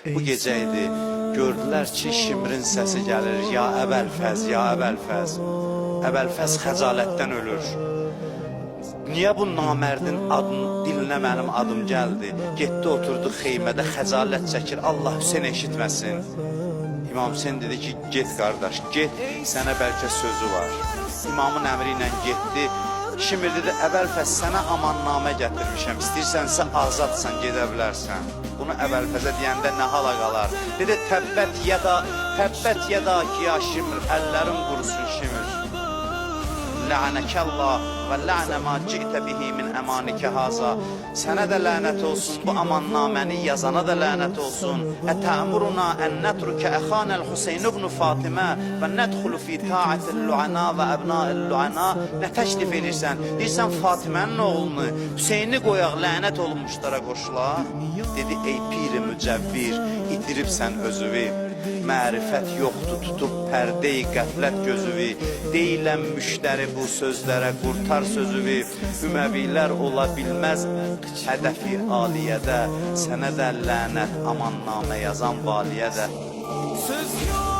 Bu gecə idi. Gördülər ki, Şimrin səsi gəlir. Ya Əbəlfəz, ya Əbəlfəz. Əbəlfəz xəcalətdən ölür. Niyə bu namərdin adın, dilinə mənim adım gəldi? Getdi oturdu xeymədə xəcalət çəkir. Allah Hüseyn eşitməsin. İmam Hüseyn dedi ki, get qardaş, get, sənə bəlkə sözü var. İmamın əmri ilə getdi. Şimir dedi, Əbəlfəz sənə amannamə gətirmişəm, istəyirsənsə azadsan, gedə bilərsən. Bunu Əbəlfəzə deyəndə nə hala qalar? Dedi, təbbət yəda, təbbət yəda ki, ya Şimir, əllərin qurusun Şimir. Lənəkəllah və lənə ma ci'tə bihi min əmanikə haza. Sənə də lənət olsun, bu amannaməni yazana da lənət olsun. Ətəmuruna ən nətrukə əxanəl Hüseyn ibn Fatimə və nədxulu fi ta'atil lu'ana və əbna'il lu'ana. Nə təklif edirsən? Deyirsən Fatimənin oğlunu, Hüseyni qoyaq lənət olunmuşlara qoşulaq. Dedi ey piri mücəvvir, itiribsən özüvi. Mərifət yoxdur tutub pərdeyi qəflət gözüvi. Deyiləm müştəri bu sözlərə qurtar sözüvi. Üməvilər ola bilməz hədəfi aliyyədə. Sənə də lənət amannamə yazan valiyə də. Söz yok.